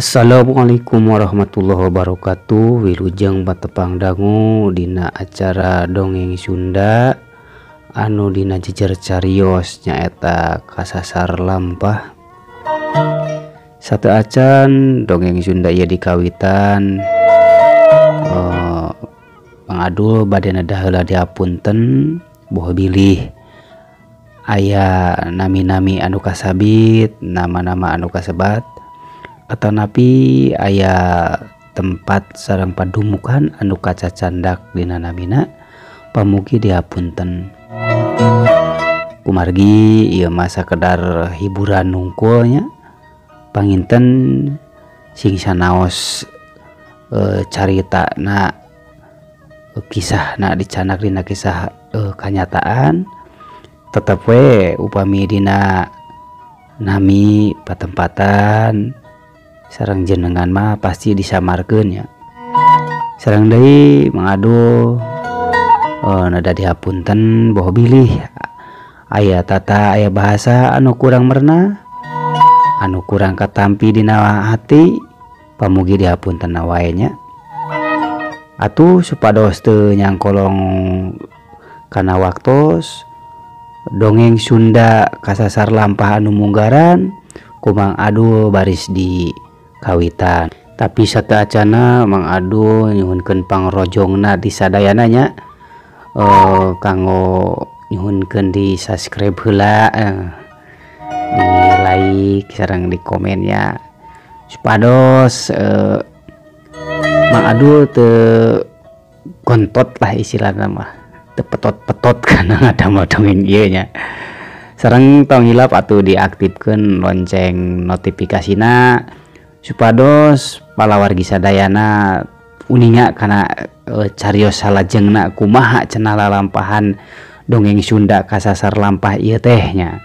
Assalamualaikum warahmatullahi wabarakatuh. Wilujeng patepang dangu dina acara dongeng Sunda anu dina jejer carios nyaeta kasasar lampah. Satu acan dongeng Sunda ieu dikawitan Mang Adul bade nedah heula dihapunten boh bilih aya nami-nami anu kasabit, nama-nama anu kasebat, atanapi aya tempat sareng padumukan anu kacacandak dina namina, pamugi dihapunten. Kumargi ieu mah sakedar hiburan nungkulnya, panginten sing sanaos caritana kisahna dicanak dina kisah kanyataan, tetep we upami dina nami patempatan sareng jenengan mah pasti disamarkeun nya. Sareng deui Mang Adul nada dihapunten boh bilih aya tata aya bahasa anu kurang merna, anu kurang katampi dina hati, pamugi dihapunten wae nya. Atuh supados teu nyangkolong kana waktos dongeng Sunda kasasar lampah anu munggaran ku Mang Adul baris di kawitan. Tapi sateuacana Mang Adul nyuhunkeun pangrojongna di sadayana nya, kanggo nyuhunkeun di subscribe heula, di like sareng di komen nya, supados Mang Adul teu gontot lah istilahna mah, teu petot-petot kana ngadamel dongeng ieu nya. Sareng tong hilap atuh diaktifkeun lonceng notifikasina supados palawargi sadayana uninga kana carios salajengna kumaha cenah lalampahan dongeng Sunda kasasar lampah ieu teh nya.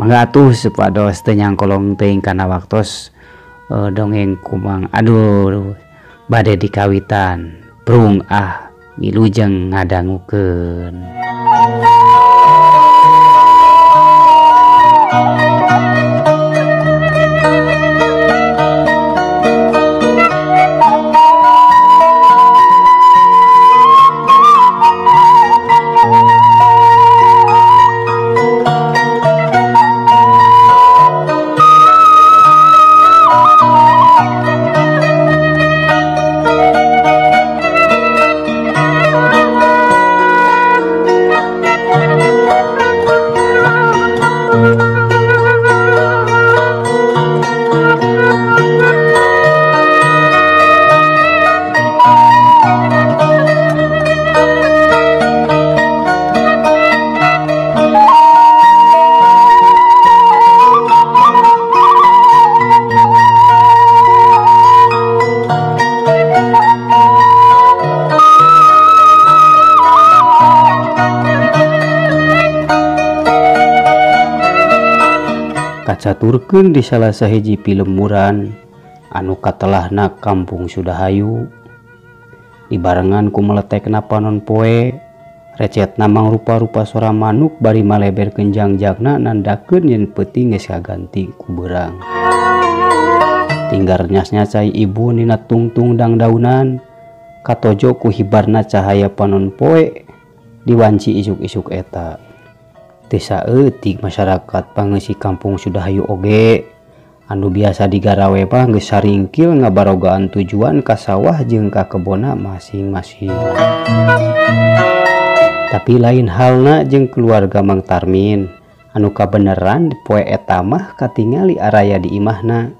Mangga atuh supados teu nyangkolong teuing kana waktos dongeng ku Mang Adul bade dikawitan. Prung ah wilujeng ngadangukeun. Kacaturkeun di salah sahiji pilemuran anu katelahna kampung Sudahayu. Dibarengan ku meletekna panon poe, recetna mangrupa-rupa sora manuk bari maleberkeun jangjagna nandakeun yen peuting geus kaganti ku beurang. Tinggar nyasnya cai ibu nina tungtung dangdaunan, katojo ku hibarna cahaya panon poe diwanci isuk-isuk eta. Teu saeutik masyarakat pangeusi kampung Sudahayu oge anu biasa digarawe mah geus saringkil ngabarogaan tujuan ka sawah jeung ka kebonna masing-masing. Tapi lain halna jeung keluarga Mang Tarmin anu kabeneran poe eta mah katingali araya di imahna.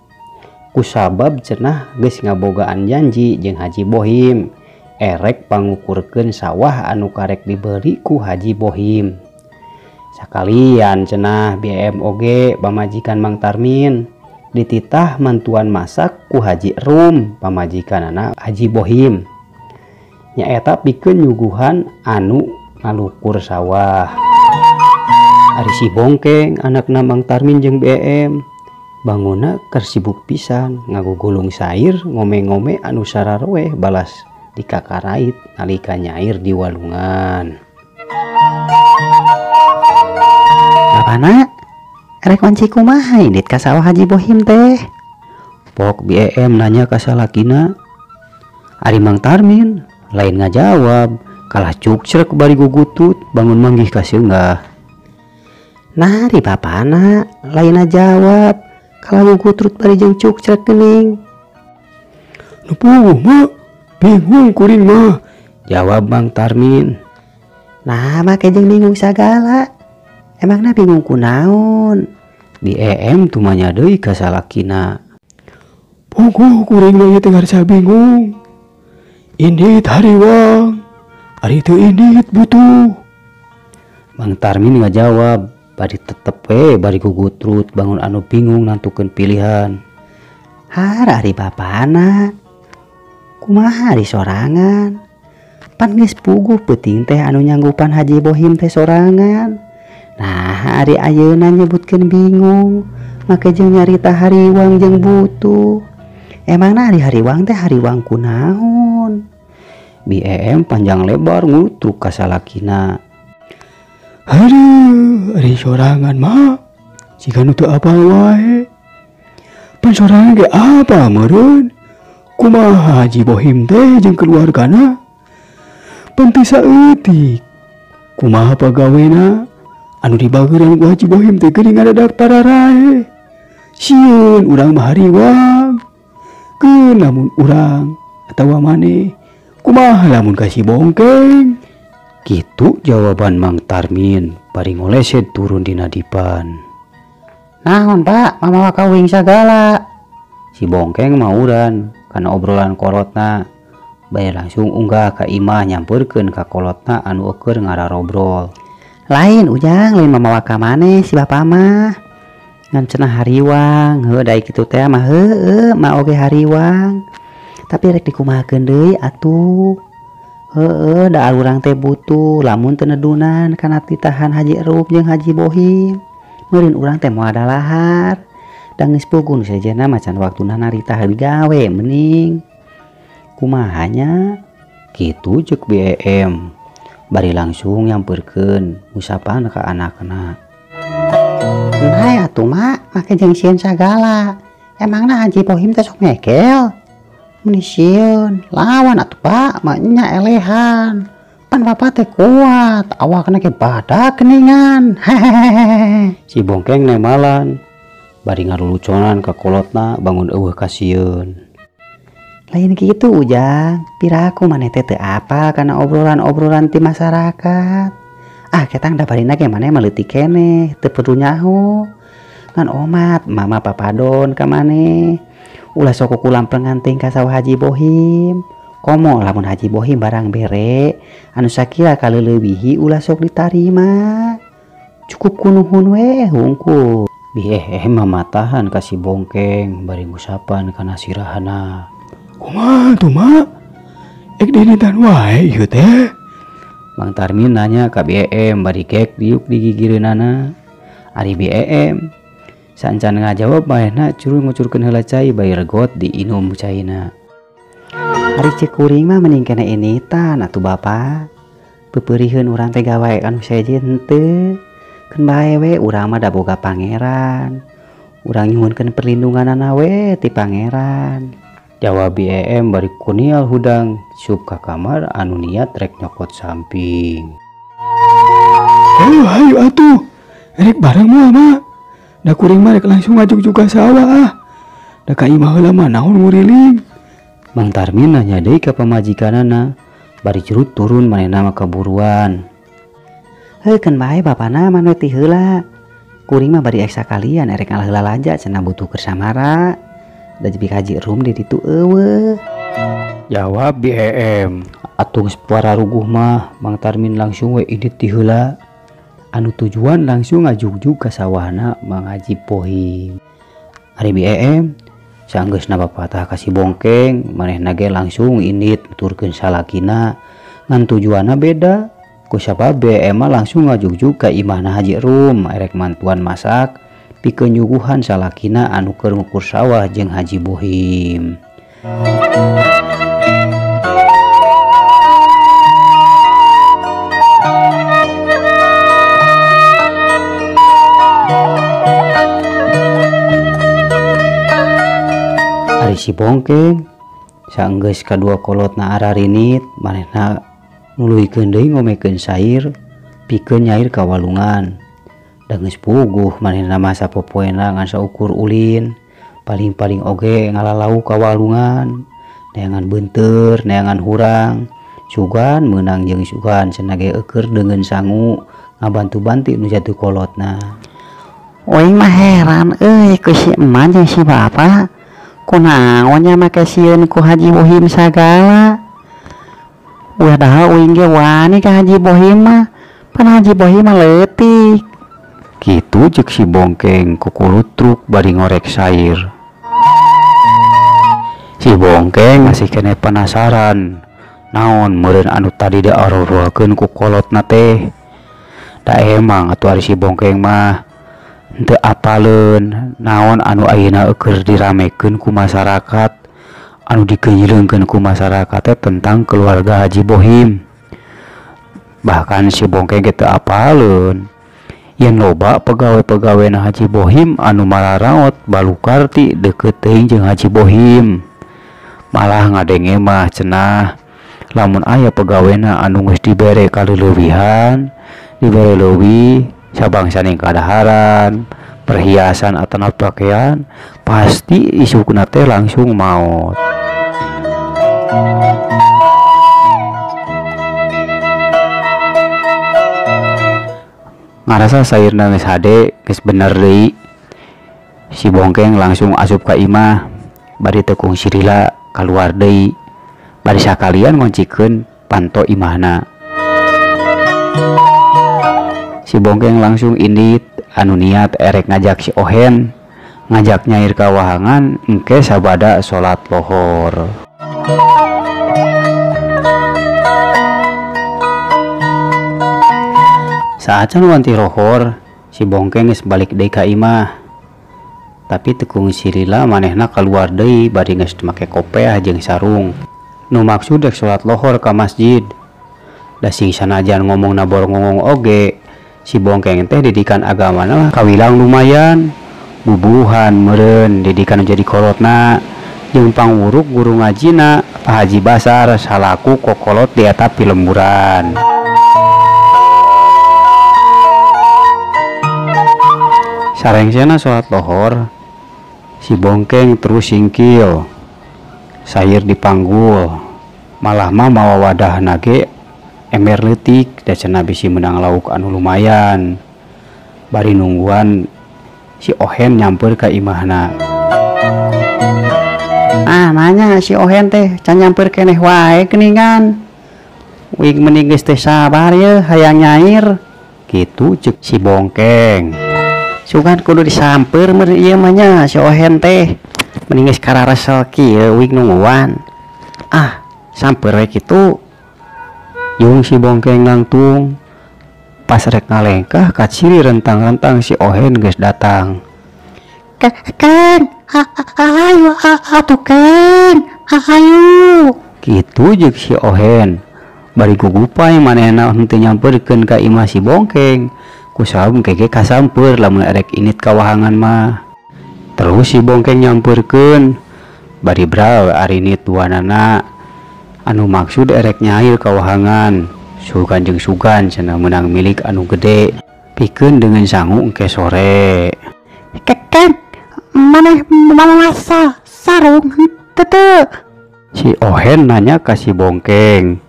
Kusabab cenah geus ngabogaan janji jeung Haji Bohim erek pangukurkeun sawah anu karek diberi ku Haji Bohim. Sakalian cenah BM oge pamajikan Mang Tarmin dititah mantuan masak ku Haji Rum pamajikanana Haji Bohim. Nyaeta pikeun nyuguhan anu ngalukur sawah. Ari si Bongkeng anakna Mang Tarmin jeung BM banguna keur sibuk pisan ngagugulung sair ngome-ngome anu sararoeh balas dikakarait nalika nyair di walungan. Bapana, Rek wanci kumaha indit ka sawah Haji Bohim teh? Pok BEM nanya ka salakina. Ari Mang Tarmin lain ngajawab, kalah cukcrek bari gugutut bangun manggih ka seunggah. Nah ari bapana lain ngajawab, kalah gugutrut bari jeung cukcrek geuning. Nu puguh mah bingung kuring mah, jawab Mang Tarmin. Nah make jeung bingung sagala. Emangna bingung kunaon? BEM tumanya deui ka salakina. Puguh kuring mah ieu teh ngarasa bingung. Indit hariwang, ari teu indit butuh. Mang Tarmin ngajawab, bari tetep we bari gugutrut bangun anu bingung nantukeun pilihan. Har ari bapana, kumaha ari sorangan? Pan geus puguh peuting teh anu nyanggupan Haji Bohim teh sorangan. Nah ari ayeuna nyebutkeun bingung, make jeung nyarita hariwang jeung butuh. Emangna ari hariwang teh hariwang kunaon? BEM panjang lebar ngutruk ka salakina. Aduh, ari sorangan mah siga nu teu apal wae. Pan sorangan ge apa meureun? Kumaha Haji Bohim teh jeung keluargana? Pan teu saeutik. Kumaha pagawena? Anu dibageuran ku Haji Bohim teh geuning ngadadak pararae. Sieun urang mah hariwang. Keun lamun urang atawa maneh kumaha lamun ka si Bongkeng? Kitu jawaban Mang Tarmin bari ngoleset turun dina dipan. Naon Pak, mamawa kawing sagala. Si Bongkeng mauran kana obrolan kolotna. Bari langsung unggah ka imah nyamperkeun ka kolotna anu eueur ngararobrol. Lain Ujang, lain mamawa ka maneh si bapa mah. Ngan cenah hariwang, heuh da kitu teh mah heueuh mah oge hariwang. Tapi rek dikumahakeun deui atuh. Heueuh da urang teh butuh lamun teu nedunan kana titahan Haji Erup jeung Haji Bohim. Meureun urang teh moal dalahar. Da geus puguh nu sejenna macan waktuna narita gawe mending. Kumaha nya? Kitu ceuk BEM. Bari langsung nyamperkeun ngusapan ka anakna. Nah atuh mak, make jeung sieun sagala. Emangna Haji Bohim teh sok ngekel? Meni sieun, lawan atuh Pak, mak nya elehan. Pan bapak teh kuat, awakna ge badak geuningan. Hehehe. Si Bongkeng nemalan, bari ngaruluconan ka kolotna bangun eueuh kasieun. Lain kitu Ujang, piraku maneh teh teu apal kana obrolan-obrolan ti masyarakat. Ah ketang da barina ge maneh mah leutik keneh, teu perlu nyaho. Ngan omat mama papadon ka maneh. Ulah sok kukulam pengantin ka sawah Haji Bohim. Komo lamun Haji Bohim barang bere anu sakira kaleulewihi ulah sok ditarima. Cukup kunuhun we hungkul. Bieh mamatahan ka si Bongkeng bari ngusapan kana sirahana. Kumaha tuh mak? Ek dinitan wae ieu teh. Mang Tarmin nanya ka BEM bari kek diuk di gigireunana. Ari BEM sancan ngajawab manehna curu ngucurkeun heula cai bari regot diinum caina. Ari ceuk kuring mah mending kena initan atuh bapa. Pepeuriheun urang teh gawe anu sejen henteu. Keun bae we urang mah da boga pangeran. Urang nyuhunkeun perlindunganana we ti pangeran. Jawab BEM bari kunial hudang sup ka kamar anu niat rek nyokot samping. Oh hayu atuh, rek bareng mah mak. Da kuring mah rek langsung ngajuk juga sawah ah. Da ka imah heula mah naon nguriling. Mang Tarmin nanya deui ka pamajikanana, bari curut turun manehna mah kaburuan. Heuh keun bae bapana mah ti heula. Kuring mah bari eksa kalian erek ngalah heula laja cenah butuh keur samara. Da jebi Haji Rum di ditu eueuh. Jawab BEM. Atuh geus ruguh mah Mang Tarmin langsung we indit ti heula. Anu tujuan langsung ngajugjug ka sawahna Mang Haji Bohim. Ari BEM sanggeusna bapatah ka si Bongkeng, manehna ge langsung indit nuturkeun salakina. Ngan tujuanna beda. Ku sabab BEM mah langsung ngajugjug ka imahna Haji Rum erek mantuan masak pikeun nyuguhan salakina anu keur ngukur sawah jeung Haji Bohim. Ari si Bongkeng saenggeus kadua kolotna ararinit manehna nuluykeun deui ngomekeun sair pikeun nyair ka walungan. Da geus puguh manehna mah sapopoena ngan saukur ulin, paling-paling oge ngalalau ka walungan, neangan beunteur, neangan hurang, sugan meunang jeung sugan cenah ge eueur deungeun sangu ngabantu-bantu nu jatuh kolotna. Uing mah heran euy ku si emak jeung si bapak. Kunaon nya make sieun ku Haji Bohim sagala. Padahal uing ge wani ka Haji Bohim mah, pan Haji Bohim mah leutik. Kitu ceuk si Bongkeng kukulutruk bari ngorek sair. Si Bongkeng masih keneh penasaran naon meureun anu tadi diaroroakeun ku kolotna teh. Da emang atuh ari si Bongkeng mah teu apaleun naon anu ayeuna eueur diramekeun ku masyarakat, anu digeunyeulkeun ku masyarakat teh tentang keluarga Haji Bohim. Bahkan si Bongkeng ge teu apaleun yen loba pegawai-pegawai Haji Bohim anu mararaot balukar ti deukeut teuing jeung Haji Bohim. Malah ngadenge mah cenah lamun aya pegawena anu geus dibere kaleulewihan, dibere leuwih sabangsaning kadaharan, perhiasan atau pakaian, pasti isukna teh langsung maot. Ngarasa sairna geus hade, geus bener deui. Si Bongkeng langsung asup ka imah, bari teu kungsi lila kaluar deui. Bari sakalian ngoncikeun panto imahna. Si Bongkeng langsung indit anu niat erek ngajak si Ohen, ngajak nyair ka wahangan engke sabada salat lohor. Saacan wanti rohor, si Bongkeng geus balik deui ka imah. Tapi teu kungsi lila manehna kaluar deui bari geus make kopeah jeung sarung. Nu maksud rek salat lohor ka masjid. Da sing sanajan ngomongna borongong oge, si Bongkeng teh didikan agamana kawilang lumayan. Bubuhan meureun didikan jadi kolotna jeung pangwuruk guru ngajina Pak Haji Basar salaku kokolot di eta pilemburan. Sarengsena salat lohor, si Bongkeng terus singkil, sair dipanggul, malah mah mawa wadah nage ember leutik da cenah bisi meunang lauk anu lumayan. Bari nungguan si Ohen nyamper ka imahna. Ah, nanya si Ohen teh can nyamper keneh wae geuningan. Uing mending geus teh sabar ye hayang nyair. Kitu ceuk si Bongkeng. Sugan kudu disamper meureun ieu mah nya si Ohen teh. Mending geus kararesel kieu uing nungguan. Ah, samper we kitu. Yung si Bongkeng nangtung. Pas rek ngalengkah kaciri rentang-rentang si Ohen geus datang. Kang, ayo atuh Kang, ayo. Kitu jeung si Ohen. Bari gugupai manehna henteu nyamperkeun ka imah si Bongkeng. Kusabab kege kasamper lamun erek init ka wahangan mah. Terus si Bongkeng nyamperkeun. Bari braw arinit duanana anu maksud erek nyair ka wahangan. Sugan jeung sugan cenah meunang milik anu gede pikeun dengan sangu engke sore. Kekeng maneh masa sarung henteu. Si Ohen nanya ka si Bongkeng.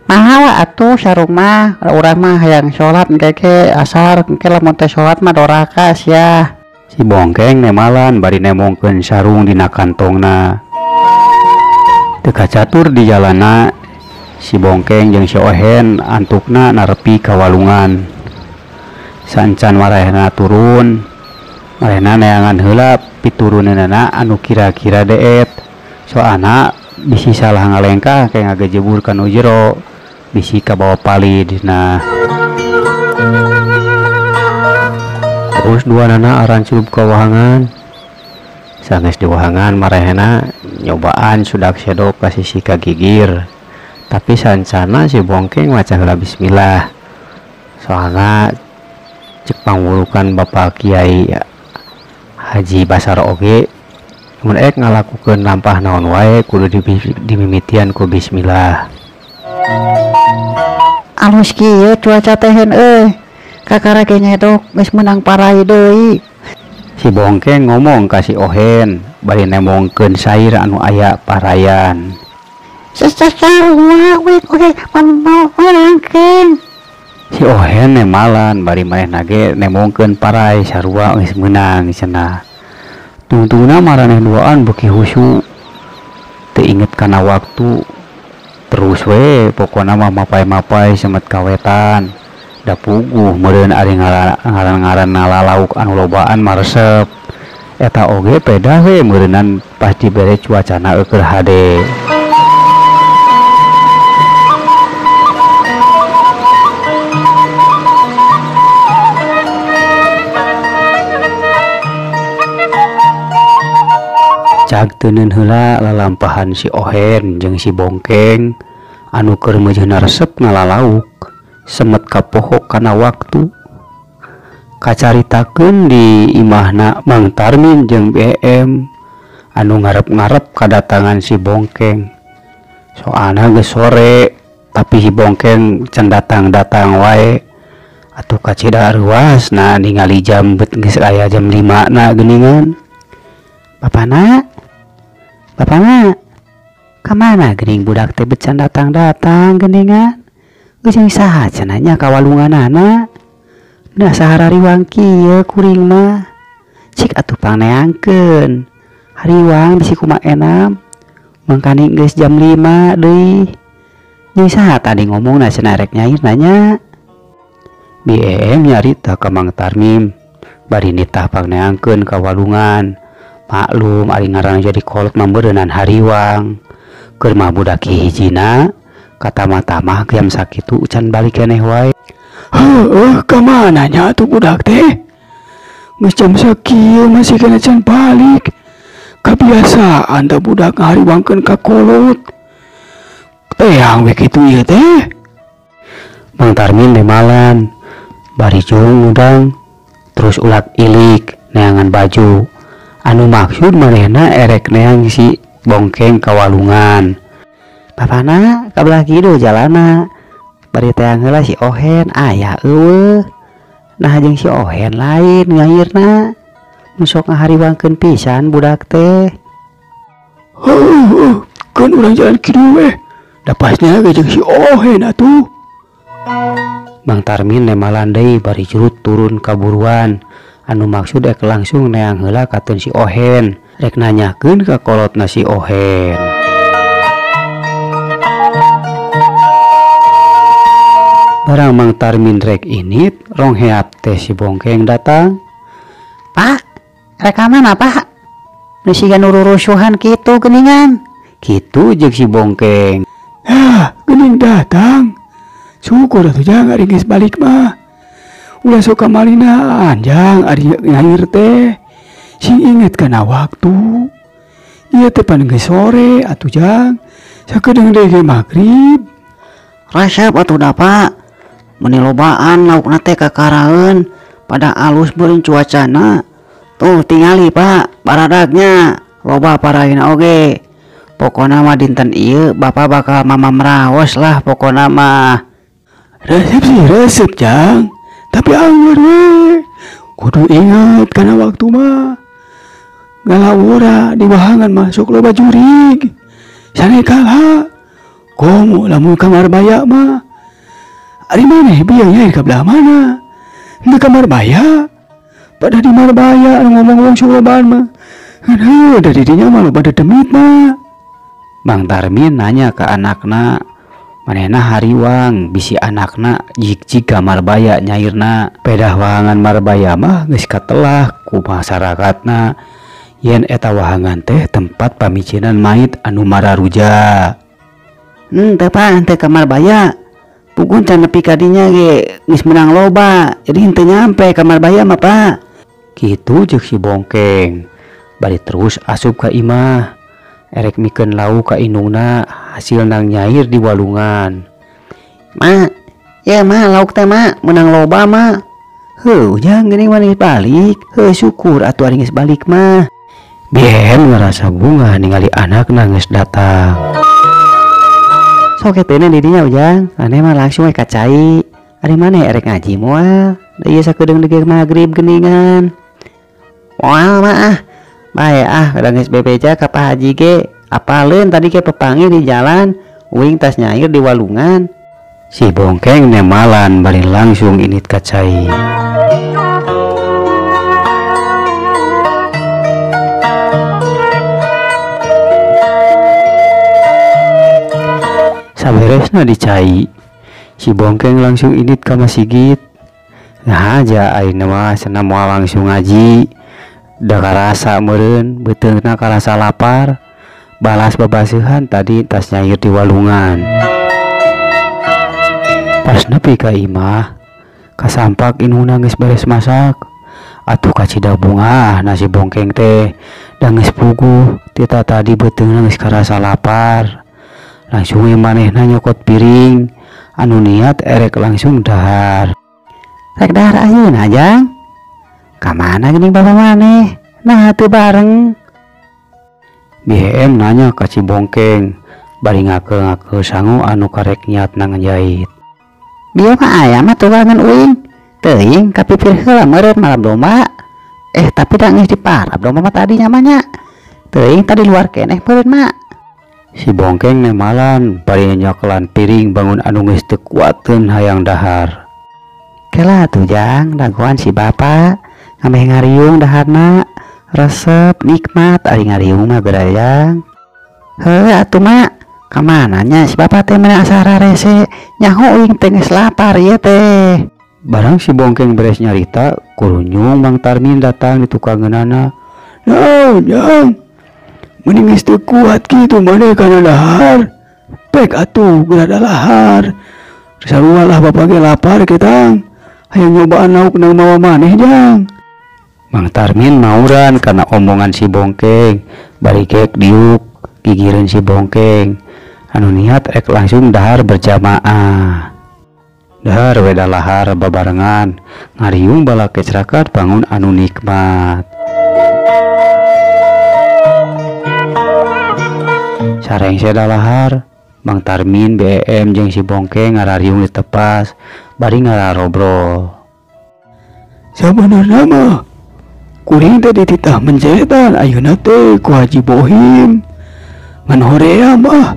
Maha atuh sarung mah, urang mah hayang salat engke asar engke lamun teh salat mah doraka sia. Si Bongkeng nemalan bari nemongkeun sarung dina kantongna. Teu kacatur di jalana si Bongkeng jeung si Ohen antukna narepi ka walungan. Sancan marehna turun, marehna neangan heula pituruneunana anu kira-kira deet. Soalna bisi salah ngalengkah kayak ngagejebur ka nu jero, bisi kabawa palid. Nah, terus dua nana aranculup ka wahangan. Sanggeus di wahangan marehna nyobaan sudak sedok ka sisi ka gigir. Tapi sancana si Bongkeng maca heula bismillah. Soalna cek pangwulukan Bapak Kiai Haji Basar oge Mun ek ngalakukeun lampah naon wae kudu dimimitian ku bismillah. Alus kieu cuaca teh heun euy. Kakara ge nyedok geus meunang parai deui. Si Bongkeng ngomong ka si Ohen bari nemongkeun sair anu aya parayan. Sesasarua we oge meunangkeun. Si Ohen nemalan bari manehna ge nemongkeun parai sarua geus meunang cenah. Tungtungna maraneh duaan beuki husu. Teu inget kana waktu. Terus we pokona mah mapay-mapay semet kawetan. Da puguh meureun ari ngaran-ngaran lalauk anu lobaan maresep. Eta oge pedah we meureunan pas dibere cuacana eueuh hade. Cag teuneun heula lalampahan si Ohen jeung si Bongkeng anu keur meujeuhna resep ngalalauk. Semet kapohok kana waktu. Kacaritakeun di imahna Mang Tarmin jeung BM anu ngarep-ngarep kadatangan si Bongkeng. Soalna geus sore tapi si Bongkeng can datang-datang wae. Atuh kacida ruas na ningali jam bet geus aya jam 5 na geuningan. Bapana? Bapana? Kamana geuning budak teh bet can datang-datang geuningan? Geus jeung saha cenah nya ka walunganana? Nah saharariwang kieu kuring mah. Cik atuh pangneangkeun. Hariwang bisi kumaha enam. Mangkaning geus jam 5 deui. Jeung saha tadi ngomongna cenah rek nyair nanya. BM nyarita ka Mang Tarmim bari nitah pangneangkeun ka walungan. Maklum ari ngaranna jadi kolot mah meureunan hariwang. Keur mah budak hijina kata-mata mah jam sakitu can balik keneh wae. Heueuh ka mana nya atuh budak teh? Geus jam sakieu masih kena can balik. Kabiasaan da budak ngahariwangkeun ka kolot. Teang we kitu ieu teh. Mang Tarmin nemalan bari jung ngudang terus ulak ilik neangan baju. Anu maksud manehna erek neang si Bongkeng ka walungan. Bapana ka belah kidul jalana. Bari teang heula si Ohen aya eueuh. Nah jeung si Ohen lain nyairna. Nu sok ngahariwangkeun pisan budak teh. Heueuh, keun urang jalan kidul we. Da pasnya ge jeung si Ohen atuh. Mang Tarmin nemalan deui bari curut turun ka buruan. Anu maksud ek langsung neang heula kateun si Ohen. Rek nanyakeun ka kolotna si Ohen. Barang Mang Tarmin rek init, rong heap teh si Bongkeng datang. Pak, rek ka mana Pak? Nu siga nu rurusuhan kitu geuningan. Kitu jeung si Bongkeng. Hah, geuning datang. Syukur atuh jang ari geus balik mah. Ulah sok kamalina anjang ari nyair teh. Sing inget kana waktu. Ieu teh pan geus sore atuh jang. Sakedeung deui ge magrib. Resep atuh da Pak. Meni lobaan laukna teh kakaraeun pada alus meureun cuacana. Tuh tingali Pak, baradagnya loba paraina oge. Pokona mah dinten ieu Bapak bakal mamam raos lah pokona mah. Resep sih resep jang, tapi anggur we. Kudu inget kana waktu mah. Ngalawura di wahangan masuk loba jurig. Sanekala komo lamun ka Marbaya mah. Ari maneh bieu nyair ka belah mana? Henteu ka Marbaya. Pada di Marbaya anu ngomong-ngomong sok lobaan mah. Ngan heueuh da di dinya mah loba dedemit mah. Mang Tarmin nanya ka anakna, manehna hariwang bisi anakna jig-jig ka Marbaya nyairna. Pedah wahangan Marbaya mah geus katelah ku masyarakatna yen eta wahangan teh tempat pamicinan mayit anu mararuja. Henteu Pak, henteu ka Marbaya. Pugun can nepi ka dinya ge geus meunang loba, jadi henteu nyampe ka Marbaya mah Pak. Kitu jeung si Bongkeng. Bari terus asup ka imah. Erek mikeun lauk ka indungna hasil nang nyair di walungan. Ma, ya ma lauk teh ma meunang loba ma. Heuh, jang geuning mah geus balik. Heuh, syukur atuh ari geus balik mah. BM ngerasa bunga ningali anakna geus datang. Sok eteuneun di dinya Ujang, maneh mah langsung we ka cai. Ari maneh erek ngaji moal? Da ieu sakedeung deui magrib geuningan. Moal mah ah. Bae ah, da geus bebeja ka Pak Haji ge. Apaleun tadi ge pepanggih di jalan, uing tas nyair di walungan. Si Bongkeng nemalan bari langsung init ka cai. Saberesna dicai, si Bongkeng langsung init ka masigit. Nah aja ayeuna mah cenah moal langsung ngaji. Da karasa meureun beuteungna karasa lapar. Balas babaseuhan tadi tas nyair di walungan. Pas nepi ka imah, kasampak indungna geus beres masak. Atuh kacida bungah na si Bongkeng teh, da geus puguh tita tadi beuteungna geus karasa lapar. Langsung we manehna nyokot piring anu niat erek langsung dahar. Rek dahar ayeuna Jang? Ka mana geuning bapa maneh? Nah teu bareng. BM nanya ka si Bongkeng bari ngake-ngake sangu anu karek niatna ngejait. Bieu mah aya mah tuangan uing. Teuing kapipir heula meureun malam domba. Tapi da geus diparab domba mah tadi nyamanya. Teuing tadi luar keneh meureun mah. Si Bongkeng nemalan bari nyokelan piring bangun anu geus teu kuateun hayang dahar. Kela atuh Jang, dagoan si bapa ngameh ngariung daharna resep nikmat ari ngariung mah berayang. Heuh atuh mak, ka mana nya si bapa teh meni asa rarese nyaho uing teh geus lapar ieu teh. Barang si Bongkeng beres nyarita, kurunyung Mang Tarmin datang di tukangeunana. Naon Jang? Meni geus teu kuat kitu maneh kana dahar. Pek atuh geura dalahar. Sarua lah bapa ge lapar ketang. Hayang nyobaan lauk nang mawa maneh Jang. Mang Tarmin mauran karena omongan si Bongkeng, bari gek diuk gigireun si Bongkeng. Anu niat rek langsung dahar berjamaah. Dahar we dalahar babarengan, ngariung bala kecrakat bangun anu nikmat. Sareng dalahar, Mang Tarmin, BM jeung si Bongkeng ngarariung di tepas bari ngararobrol. Sabenerna mah kuring teh dititah mencetan ayeuna teh ku Haji Bohim. Ngan horea mah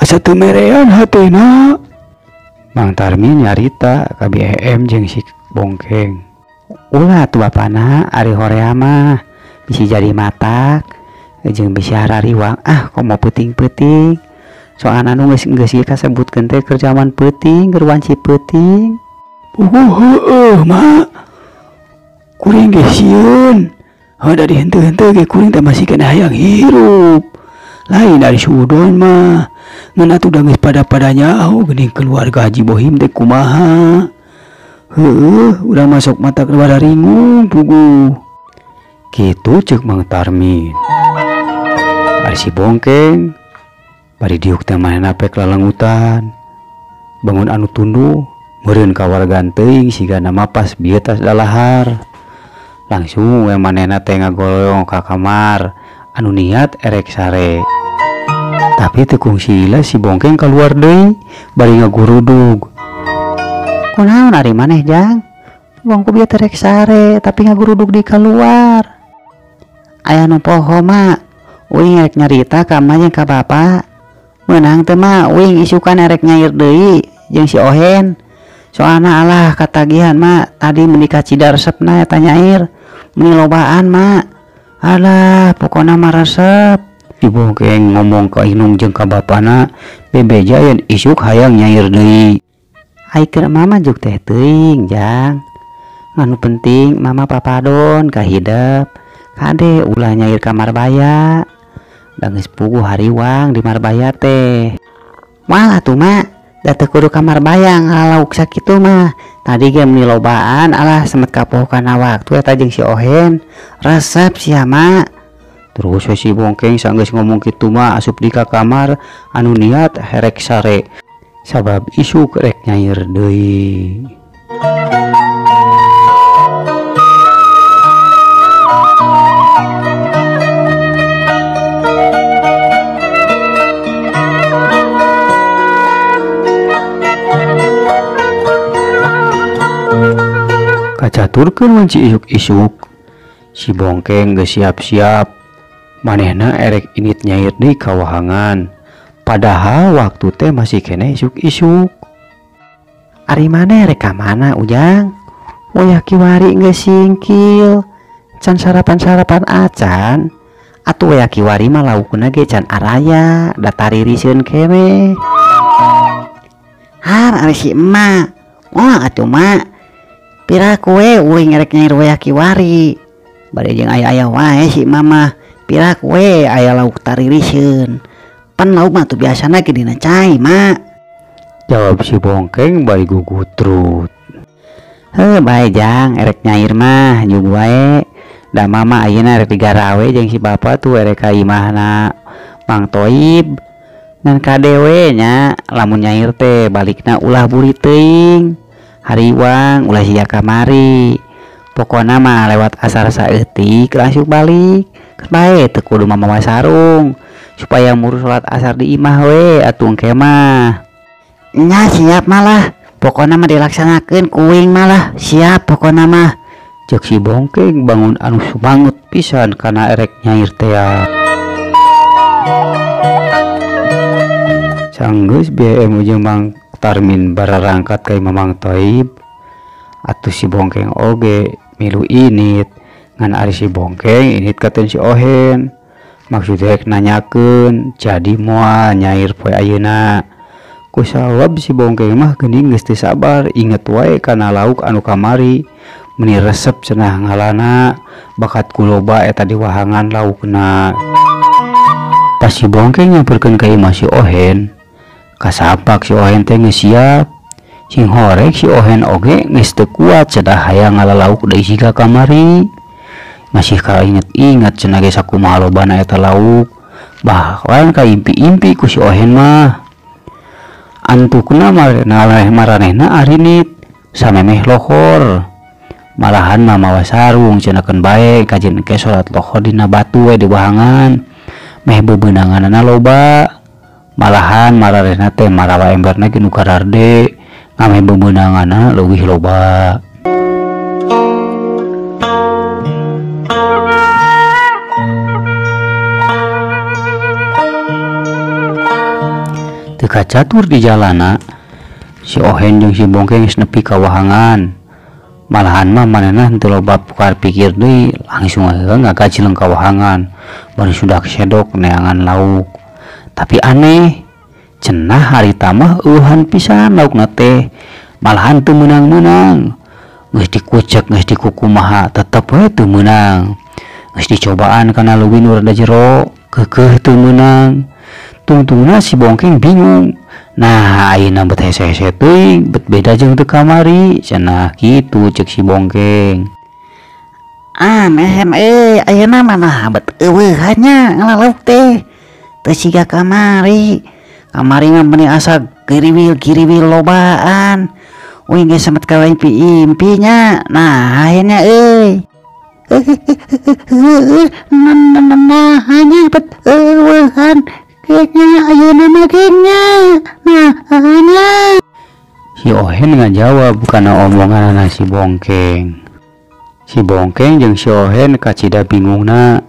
asa teu merean hatena. Mang Tarmin nyarita ka BM jeung si Bongkeng. Ulah atuh bapana ari horea mah bisi jadi matak jeung bisi harariwang ah komo peuting-peuting. Soalna nu geus geus ieu kasebutkeun teh keur jaman peuting, keur wanci peuting. Puguh heueuh mak. Kuring ge sieun. Heuh da dihenteu-henteu ge kuring teh masih keneh hayang hirup. Lain dari sudon mah. Ngan atuh da geus pada-pada nyaho geuning keluarga Haji Bohim teh kumaha. Heueuh, urang masuk mata keluar ringung puguh. Kitu ceuk Mang Tarmin. Ari si Bongkeng bari diuk teh manehna pek lalengutan. Bangun anu tunduh meureun kawargan teuing sigana mah pas bieu tas dalahar. Langsung we manehna teh ngagolong ka kamar anu niat erek sare. Tapi teu kungsi lila si Bongkeng kaluar deui bari ngagurudug. Kunaon ari maneh Jang? Wong ku bieu teh rek sare tapi ngagurudug di kaluar. Aya nu poho mak, uing erek nyarita ka emak jeung ka bapa. Meunang teh mah uing isukan erek nyair deui jeung si Ohen. Soalna alah katagihan mak tadi meuni kacida resepna eta nyair. Meuni lobaan mak. Alah pokona mah resep. Si Bongkeng ngomong ka indung jeung ka bapana bebeja yen isuk hayang nyair deui. Ai keur mama juk teh teuing Jang. Anu penting mama papadon ka hidep. Kade ulah nyair ka Marbaya. Da geus puguh hariwang di Marbaya teh. Moal atuh mak, da teu kudu ka Marbaya ngalauk sakitu mah. Tadi ge meuni lobaan alah semet kapoh kana waktu eta jeung si Ohen. Resep sia mak. Terus we si Bongkeng sanggeus ngomong kitu mah asup di ka kamar anu niat herek sare. Sabab isuk rek nyair deui. Kacaturkeun wanci isuk-isuk si Bongkeng geus siap-siap manehna erek init nyair deui ka wahangan padahal waktu teh masih keneh isuk-isuk. Ari maneh rek ka mana Ujang? Wayah kiwari geus singkil can sarapan-sarapan acan. Atuh wayah kiwari mah laukna ge can araya da taririseun keneh. Har ari si emak. Wah atuh mak. Piraku we uing rek nyair wayah kiwari. Bade jeung aya-aya wae si mama. Piraku we aya lauk taririseun. Pan lauk mah tuh biasana ge dina cai mak. Jawab si Bongkeng bari gugutrut. Heuh bae Jang, erek nyair mah jug wae. Da mama ayeuna rek digarawe jeung si bapa tuh erek ka imahna Mang Toib. Ngan kadewe nya lamun nyair teh balikna ulah buri teuing. Hariwang ulah sia kamari. Pokona mah lewat asar saeutik langsung balik. Keun bae teu kudu mamawa sarung supaya muru salat asar di imah we atuh engke mah. Nya siap malah. Pokona mah dilaksanakeun kuing malah siap pokona mah. Ceuk si Bongkeng bangun anu sumanget pisan kana erek nyair tea. Sanggeus BM jeung Mang Tarmin bararangkat ka imah Mang Toib. Atuh si Bongkeng oge milu init ngan ari si Bongkeng init katen si Ohen. Maksud rek nanyakeun jadi moal nyair poe ayeuna. Kusawab si Bongkeng mah geuning geus teu sabar inget wae kana lauk anu kamari meuni resep cenah ngalana bakat ku loba eta di wahangan laukna. Pas si Bongkeng nyamperkeun ka imah si Ohen, kasapak si Ohen teh geus siap. Sing horek si Ohen oge geus teu kuat cenah hayang ngalalauk deui siga kamari. Masih kainget-inget cenah ge sakumaha lobana eta lauk. Bahkan kaimpi-impi ku si Ohen mah. Antukna maranehna arinit samemeh lohor. Malahan mah mawa sarung cenah keun bae kajen engke salat lohor dina batu we di wahangan. Meh bebeunanganna loba. Malahan maranehna teh marawa emberna ge nu kararde ngameh bebeunanganna leuwih loba. Teu kacatur di jalana si Ohen jeung si Bongkeng geus nepi ka wahangan. Malahan mah manehna henteu loba pukar pikir deui langsung we ngagajleng ka wahangan. Bari sudah sedok neangan lauk. Tapi aneh cenah harita mah eueuhan pisan laukna teh. Malahan teu meunang-meunang. Geus dikucek geus dikukumaha tetep we teu meunang. Geus dicobaan kana leuwih nu rada jero keukeuh teu meunang. Tungtungna si Bongkeng bingung. Nah ayeuna bet hese-hese teuing bet beda jeung teu kamari cenah kitu ceuk si Bongkeng. Aneh euy ayeuna mah nah bet eueuhan nya ngalalauk teh. Teu siga kamari. Kamari mah meuni asa giriwil-giriwil lobaan. Uing ge sempet kaimpi-impi nya. Nah ayeuna euy. Nah nya bet eueuhan. Kayaknya ayeuna mah kayaknya. Nah, nya. Si Ohen ngajawab kana omonganana si Bongkeng. Si Bongkeng jeung si Ohen kacida bingungna.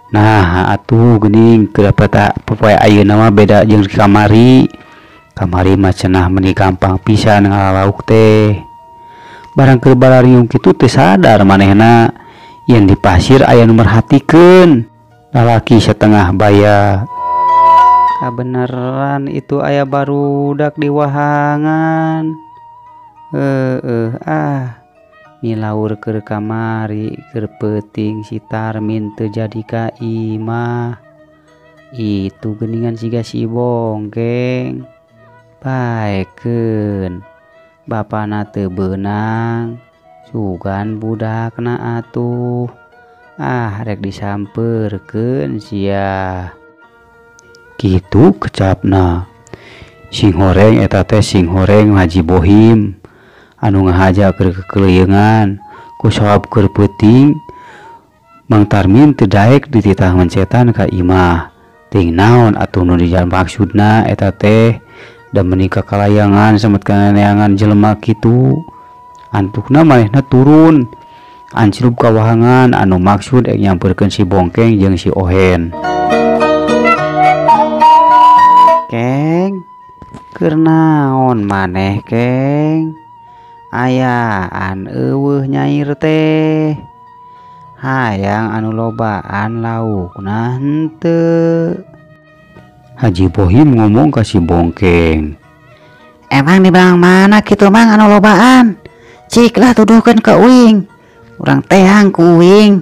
Nah, atuh geuning kedapat popoe ayeuna mah beda jeung kamari. Kamari mah cenah meuni gampang pisan ngalalauk teh. Barang keur barariung kitu teu sadar manehna yen di pasir aya nu merhatikeun. Lalaki setengah baya. Kabeneran itu aya barudak di wahangan. Milaur keur kamari keur peuting si Tarmin teu jadi ka imah. Itu geuningan siga si Bongkeng. Baekeun bapana teu beunang sugan budakna atuh. Ah rek disampeurkeun sia. Kitu kecapna. Sing horeng eta teh sing horeng Haji Bohim anu ngahaja keur kekeleungan ku sabab keur peuting Mang Tarmin teu daek dititah mencetan ka imah. Ting naon atuh nu dijalan maksudna eta teh da meuni kakalayangan samet kaneangan jelema kitu. Antukna manehna turun ancrub ka wahangan anu maksud ek nyamperkeun si Bongkeng jeung si Ohen. Keng, keur naon maneh Keng? Ayaan eueuh nyair teh. Hayang anu lobaan laukna henteu. Haji Bohim ngomong ka si Bongkeng. Emang di belang mana kitu Mang anu lobaan? Cik lah tuduhkeun ka uing. Urang teang ku uing.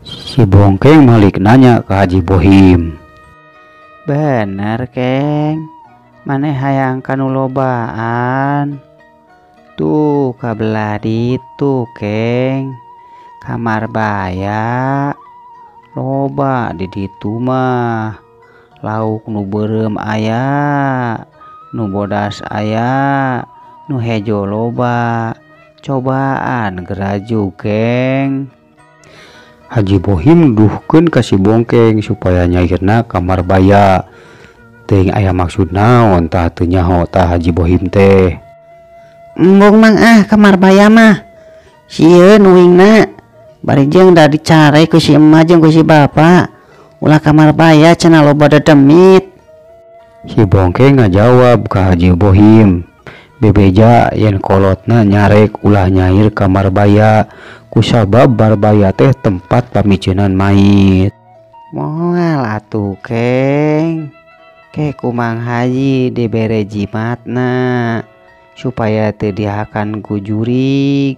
Si Bongkeng malik nanya ke Haji Bohim. Bener Keng, maneh hayang kanu lobaan. Tuh kabelah ditu Keng, kamar baya loba di ditu mah. Lauk nu beureum aya, nu bodas aya, nu hejo loba. Cobaan geraju Keng. Haji Bohim duhkeun ka si Bongkeng supaya nyairna kamar baya. Teuing aya maksud naon tah teu nyaho tah Haji Bohim teh. Embung Mang ah kamar baya mah. Sieun uingna. Bari jeung da dicare ku si emak jeung ku si bapak. Ulah kamar baya cenah loba dedemit. Si Bongkeng ngajawab ka Haji Bohim. Bebeja yen kolotna nyarek ulah nyair kamar baya kusabab barbaya teh tempat pamiceunan mayit. Moal atuh Keng. Ke ku Mang Haji dibere jimatna supaya teu dihakan ku jurig.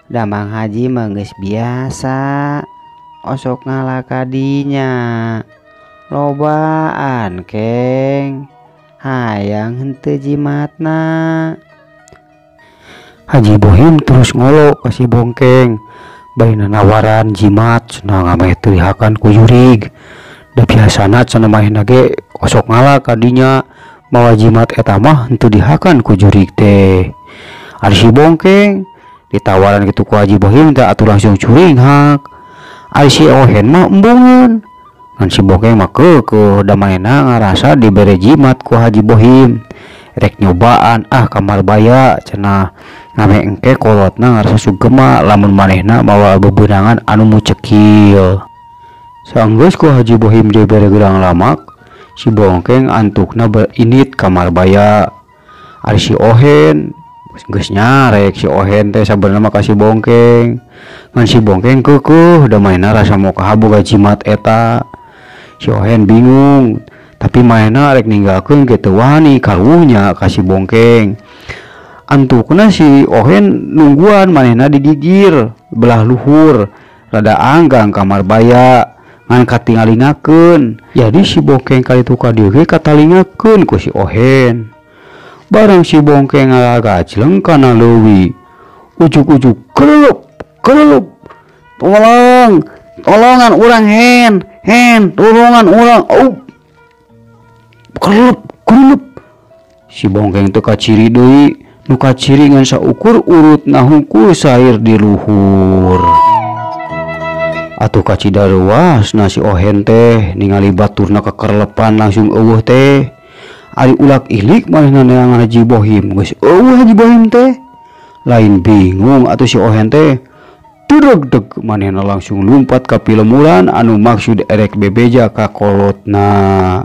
Da Mang Haji mah geus biasa osok ngalah kadinya. Lobaan Keng. Hayang henteu jimatna. Haji Bohim terus ngolok ka si Bongkeng. Bari nanawaran jimat cenah ngameh teu dihakan ku jurig. Da biasana cenah manehna ge osok ngalah kadinya mawa jimat eta mah henteu dihakan ku jurig teh. Ari si Bongkeng ditawaran kitu ku Haji Bohim teh atuh langsung curinghak. Ari si Ohen mah embungeun. Ngan si Bongkeng mah keukeuh da manehna ngarasa dibere jimat ku Haji Bohim. Rek nyobaan ah kamar baya cenah ngameh engke kolotna ngarasa sugema lamun manehna mawa bebeunangan anu mucekil. Sanggeus ku Haji Bohim dibere geurang lamak, si Bongkeng antukna berinit kamar baya. Ari si Ohen geus nyarek si Ohen teh sabenerna mah ka si Bongkeng. Ngan si Bongkeng keukeuh da manehna rasa mokaha boga jimat eta. Si Ohen bingung, tapi manehna rek ninggalkeun ge teu wani karunya ka si Bongkeng. Antukna si Ohen nungguan manehna digigir belah luhur rada anggang kamar baya ngan katingalingakeun. Jadi si Bongkeng kalitu ka dieu ge katalingakeun ku si Ohen. Barang si Bongkeng ngalagajleng kana leuwi, ujug-ujug kerelup kerelup, tolong tolongan urang Hen, Hen tulungan urang, oh kerelup kerelup. Si Bongkeng teu kaciri deui, nu kaciri ngan saukur urutna hungkul sair di luhur. Atuh kacida reuasna si Ohen teh ningali baturna kekerlepan langsung eueuh teh. Ari ulak ilik manehna neangan Haji Bohim, geus eueuh Haji Bohim teh. Lain bingung atuh si Ohen teh. Tudeg-deg manehna langsung lumpat ka pilemuran anu maksud erek bebeja ka kolotna.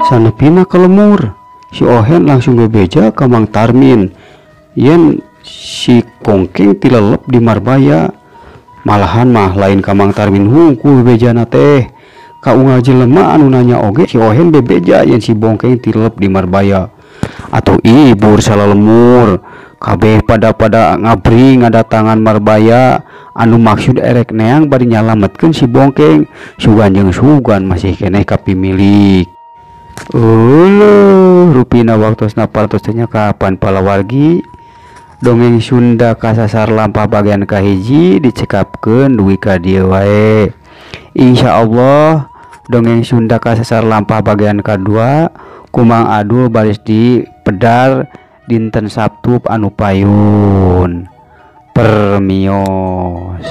Sanepina ka lemur, si Ohen langsung bebeja ka Mang Tarmin yen si Kongkeng tilelep di Marbaya. Malahan mah lain ka Mang Tarmin hungkul bebejana teh. Ka unggal jelema anu nanya oge si Ohen bebeja yen si Bongkeng tilelep di Marbaya. Atau ibur salalemur kabeh pada-pada ngabri ngadatangan Marbaya anu maksud erek neang bari nyalametkeun si Bongkeng. Sugan jeung sugan masih keneh kapimilik. Euleuh rupina waktosna parantos teh nya kapan palawargi dongeng Sunda kasasar lampah bagian kahiji dicekapkeun dugi ka dieu wae. Insyaallah dongeng Sunda kasasar lampah bagian kadua ku Mang Adul baris di pedar dinten Sabtu anu payun. Permios.